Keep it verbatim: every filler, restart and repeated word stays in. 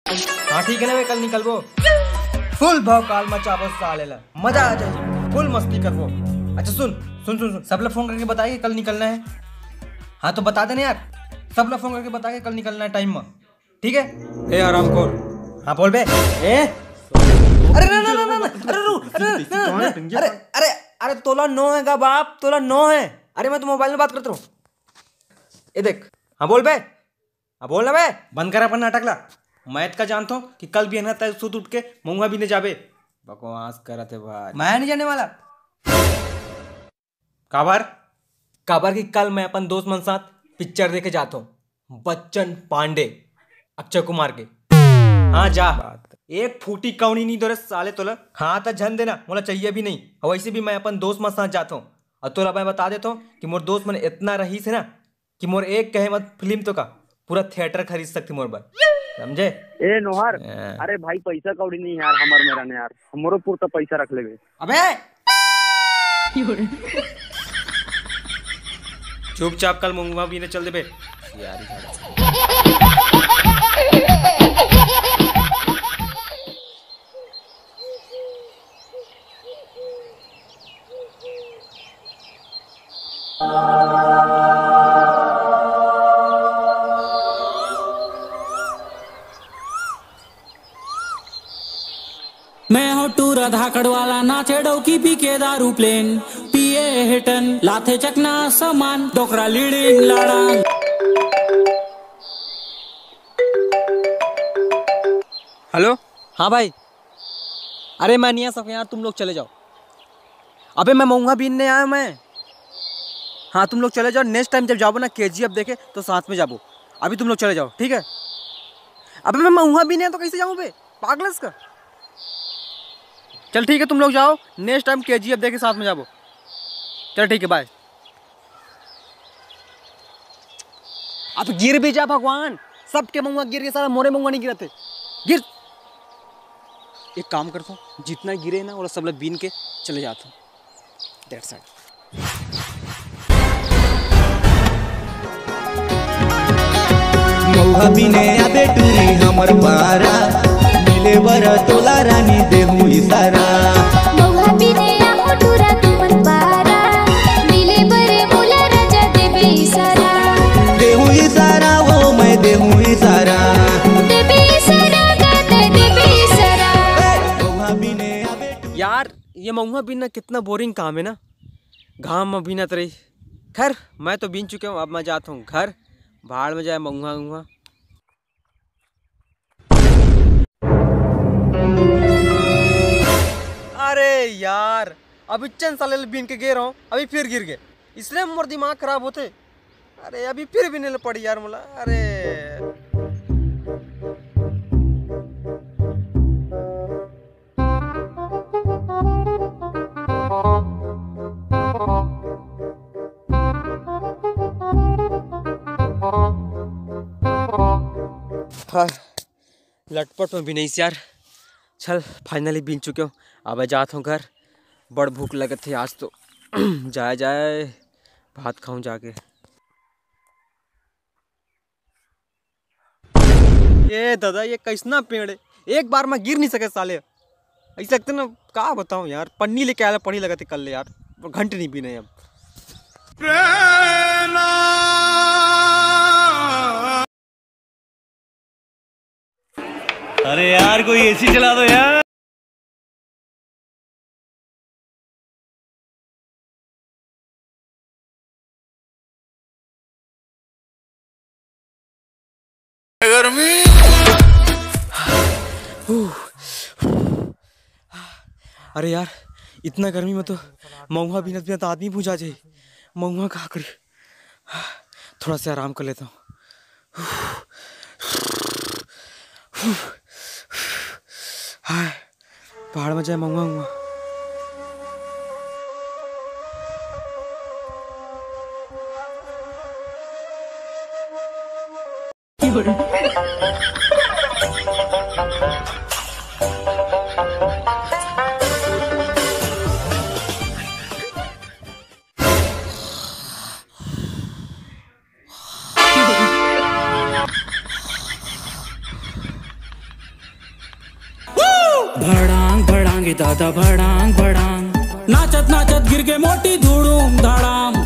हाँ ठीक है ना बे, कल निकलबो, फुल भौकाल मचाबो साले ला, मजा आ जाए, फुल मस्ती करबो। अच्छा सुन सुन सुन सुन, सब ला फोन करके बताए कि कल निकलना है। हाँ तो बता देना यार, सब ला फोन करके बता के कल निकलना है टाइम में, ठीक है? ए आराम कर। हाँ बोल बे। ए अरे ना ना ना ना ना, अरे रू, अरे ना, ना, ना, अरे अरे अरे तोला नो है गा बाप, तोला नो है। अरे मैं तो मोबाइल में बात करता हूँ। ये देख। हाँ बोल बे। हाँ बोल ना बे। बंद कर अपन नाटक ला। मैं इतका जानता हूँ कि कल बिहनहा तय सुत उठ के महुआ बीने जाबे। बकवास करत है भाई। मैं नहीं जाने वाला। काबर? काबर कि कल मैं अपन दोस्त मन साथ पिक्चर देखे जात हूँ, बच्चन पांडे, अक्षय कुमार के। हाँ जा। एक फूटी कौड़ी नहीं दो रे साले तोला। हाँ त झन देना, मोला चाहिए भी नहीं। और वैसे भी मैं अपन दोस्त मन साथ जात हूँ। और तोला मैं बता देता हूँ कि मोर दोस्त मन इतना रहीस है ना कि मोर एक कहे मत फिल्म तो का पूरा थिएटर खरीद सकथे मोर बर, समझे? ए नोहर, हाँ। अरे भाई पैसा कौड़ी नहीं यार, हमर मेरा ने यार, हमरो पुरता पैसा रख लेबे। अबे चुपचाप कल महुआ बीने चल देबे। यार मैं हो टूरा धाकड़ वाला, नाचे डौकी पी के दारू प्लेन, पिए हेटन लाथे चकना सामान, डोकरा लीड़िंग लाड़ा। हेलो। हाँ भाई। अरे मैं नहीं आ सकता यार, तुम लोग चले जाओ। अबे मैं मऊहा बीनने आया मैं। हाँ तुम लोग चले जाओ, नेक्स्ट टाइम जब जाबो ना केजीएफ देखे तो साथ में जाबो। अभी तुम लोग चले जाओ, ठीक है? अबे मैं मऊहा बीनने आया तो कैसे जाऊँ बे? पागल है इसका। चल ठीक है, तुम लोग जाओ, नेक्स्ट टाइम केजीएफ देखे साथ में जाबो। चल ठीक है, बाय। अब गिर भी जा भगवान, सबके मऊहा गिर के साला मोरे मऊहा नहीं गिरते। गिर। एक काम करता हूँ, जितना गिरे ना वो सब बीन के चले जाता हूँ। That's it। मऊहा बीने आबे टूरी हमर पारा, मिले बर तोला रानी देहू इशारा। मऊहा बीने आबे टूरा तुमन पारा, मिले बर मोला राजा देबे इशारा। देहू इशारा वो मैं देहू इशारा। देबे इशारा गाते देबे इशारा। ए, मऊहा बीने आबे टूरी। यार ये मऊहा बीनना कितना बोरिंग काम है ना, घाम में बीनत रही। खैर मैं तो बीन चुके हूँ, अब मैं जाता हूँ घर। भाड़ में जाए मऊहा उहा। अरे यार, अभी चंद साले बीन के गे रहा हूँ, अभी फिर गिर गए। इसलिए मोर दिमाग खराब होते। अरे अभी फिर भी नहीं पड़ी यार मोला। अरे हाँ, लटपट में भी नहीं यार। चल, फाइनली बीन चुके हो। अब जात हूँ घर, बड़ भूख लगत है आज तो। जाए जाए, भात खाऊं जाके। ये दादा, ये कैसना पेड़ है, एक बार में गिर नहीं सके साले। ऐसे लगते ना, का बताऊं यार, पन्नी लेके आया पड़ी लगते कल यार, घंट नहीं बीने अब। अरे यार, कोई एसी चला दो यार। गर्मी। अरे यार, इतना गर्मी में तो मऊहा बीनत बीनत आदमी बुझा जाए। मऊहा का आखिरी, थोड़ा सा आराम कर लेता हूँ। हाय, पहाड़ में जाए मऊहा हुआ। भड़ांग भड़ांग ए दादा भड़ांग भड़ांग। नाचत नाचत गिर के मोटी धूड़ूम धड़ाम।